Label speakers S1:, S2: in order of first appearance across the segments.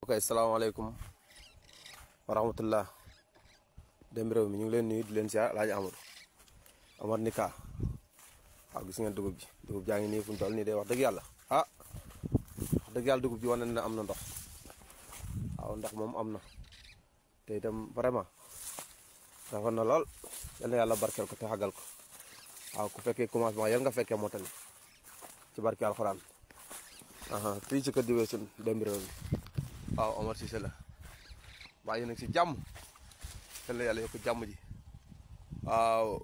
S1: ok salaamaaleykum wa rahmatullah dem réew mi ñu ngi leen nuyu di leen siyaar Alaaji Amadou Amar Nika waaw gis ngeen dugub jaa ngi nii fu mu toll nii day wax dëgg yàlla wax dëgg yàlla dugub ji wane na am na ndox waaw ndox moom am na te itam vraiment rafet na lool yal na yàlla barkeel ko te xagal ko waaw ku fekkee commencement yal nga fekkee mottali ci barke alxuraan fii ci kër di weesu dem réew mi waaw Omar Cissé la bàyyi nag si jàmm yal na yàlla yokk jàmm ji waaw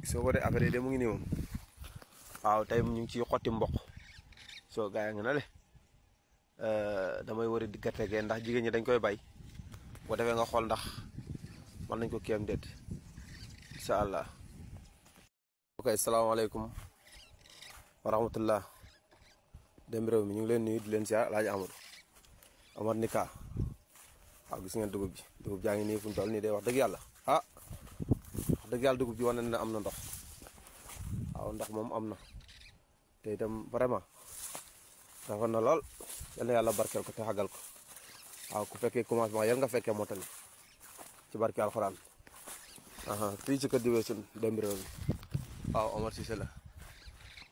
S1: soo ko dee affaire yi de mu ngi nii moom waaw tey ñu ngi ciy xotti mboq soo gaa ngi na le damay wari di gerte gee ndax jigéen ñi dañ koy bay boo defee nga xool ndax mën nañ ko kéem déet incha allah ok salaamaaleykum wa rahmatullah dem réew mi ñu ngi leen nuyu di leen siyaar Alaaji Amadou Amar Nika waaw gis ngeen dugub jaa ngi nii fu mu toll nii day wax dëgg yàlla wax dëgg yàlla dugub ji wane na am na ndox waaw ndox moom am na te itam vraiment rafet na lool yal na yàlla barkeel ko te xagal ko waaw ku fekkee commencement yal nga fekkee mottali ci barke alxuraan fii ci kër di weesu dem réew mi waaw Omar Cissé la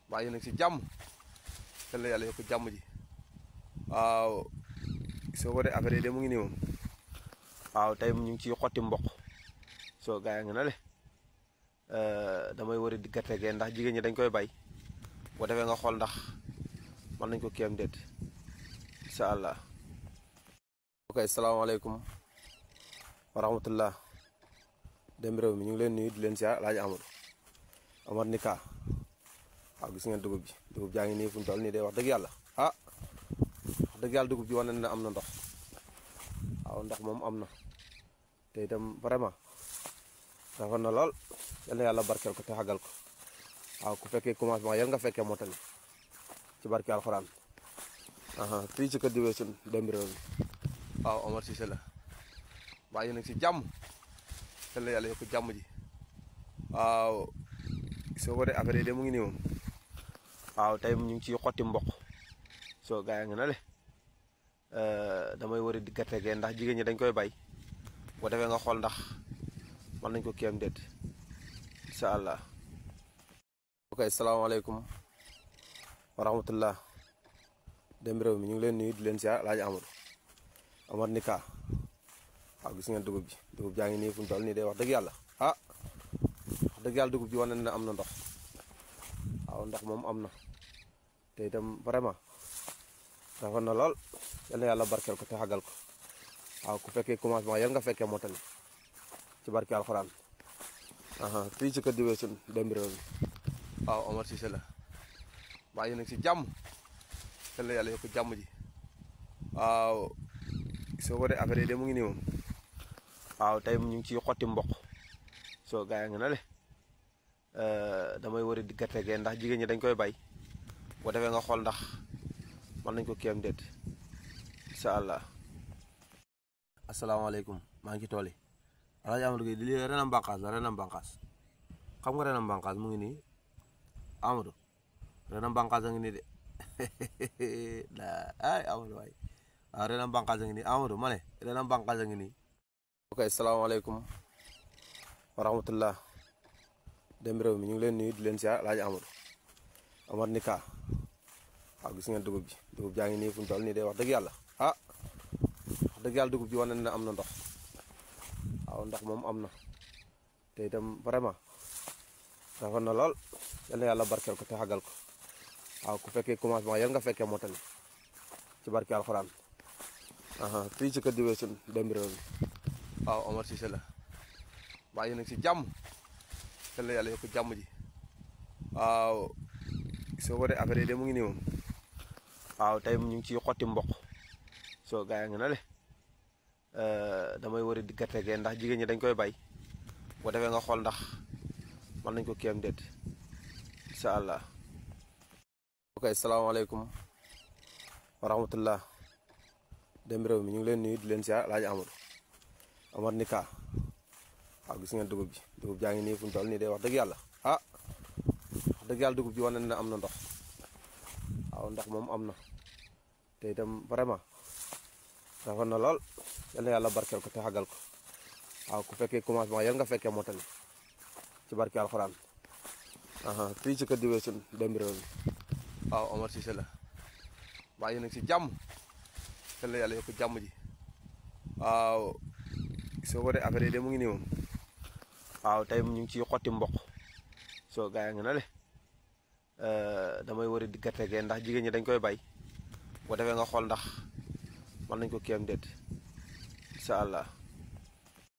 S1: bàyyi nag si jàmm yal na yàlla yokk jàmm ji waaw soo ko dee affaire yi de mu ngi nii moom waaw tey ñu ngi ciy xotti mboq soo gaa ngi na le damay wari di gerte gee ndax jigéen ñi dañ koy bay boo defee nga xool ndax mën nañ ko kéem déet incha allah ok salaamaaleykum wa rahmatullah dem réew mi ñu ngi leen nuyu di leen siyaar Alaaji Amadou Amar Nika waaw gis ngeen dugub jaa ngi nii fu mu toll nii day wax dëgg yàlla wax dëgg yàlla dugub ji wane na am na ndox waaw ndox moom am na te itam vraiment rafet na lool yal na yàlla barkeel ko te xagal ko waaw ku fekkee commencement yal nga fekkee mottali ci barke alxuraan fii ci kër di weesu dem réew mi waaw Omar Cissé la bàyyi nag si jàmm yal na yàlla yokk jàmm ji waaw soo ko dee affaire yi de mu ngi nii moom waaw tey ñu ngi ciy xotti mboq soo gaa ngi na le damay wari di gerte gee ndax jigéen ñi dañ koy bay boo defee nga xool ndax mën nañ ko kéem déet incha allah ok salaamaaleykum wa rahmatullah dem réew mi ñu ngi leen nuyu di leen siyaar Alaaji Amadou Amar Nika waaw gis ngeen dugub jaa ngi nii fu mu toll nii day wax dëgg yàlla wax dëgg yàlla dugub ji wane na am na ndox waaw ndox moom am na te itam vraiment rafet na lool yal na yàlla barkeel ko te xagal ko waaw ku fekkee commencement yal nga fekkee mottali ci barke alxuraan fii ci kër di weesu dem réew mi waaw Omar Cissé la bàyyi nag si jàmm yal na yàlla yokk jàmm ji waaw soo ko dee affaire yi de mu ngi nii moom waaw tey ñu ngi ciy xotti mboq soo gaa ngi na le damay wari di gerte gee ndax jigéen ñi dañ koy bay boo defee nga xool ndax mën nañ ko kéem déet incha allah asalaamaaleykum maa ngi ci tool yi Alaaji Amadou Gueye di lii renam bànqaas la renam bànqaas xam nga renam bànqaas mu ngi nii Amadou renam bànqaas a ngi nii de ay Amadou waay waaw renam bànqaas a ngi nii Amadou ma ne renam bànqaas a ngi nii ok salaamaaleykum wa rahmatullah dem réew mi ñu ngi leen nuyu di leen siyaar Alaaji Amadou Amar Nika waaw gis ngeen dugub jaa ngi nii fu mu toll nii day wax dëgg yàlla wax dëgg yàlla dugub ji wane na am na ndox waaw ndox moom am na te itam vraiment rafet na lool yal na yàlla barkeel ko te xagal ko waaw ku fekkee commencement yal nga fekkee mottali ci barke alxuraan fii ci kër di weesu dem réew mi waaw Omar Cissé la bàyyi nag si jàmm yal na yàlla yokk jàmm ji waaw soo ko dee affaire yi de mu ngi nii moom waaw tey ñu ngi ciy xotti mboq soo gaa ngi na le damay wari di gerte gee ndax jigéen ñi dañ koy bay boo defee nga xool ndax mën nañ ko kéem déet incha allah ok salaamaaleykum wa rahmatullah dem réew mi ñu ngi leen nuyu di leen siyaar Alaaji Amadou Amar Nika waaw gis ngeen dugub jaa ngi nii fu mu toll nii day wax dëgg yàlla wax dëgg yàlla dugub ji wane na am na ndox waaw ndox moom am na te itam vraiment rafet na lool yal na yàlla barkeel ko te xagal ko waaw ku fekkee commencement yal nga fekkee mottali ci barke alxuraan fii ci kër di weesun Demba Réew mi waaw Omar Cissé la waaye yéen a ngi si jàmm yal na yàlla yokk jàmm ji waaw soo ko de affaire yi de mu ngi nii moom waaw tey ñu ngi ciy xotti mboq soo gaa ngi na le damay wari di gerte gee ndax jigéen ñi dañ koy bay boo defee nga xool ndax mën nañ ko kéem déet incha allah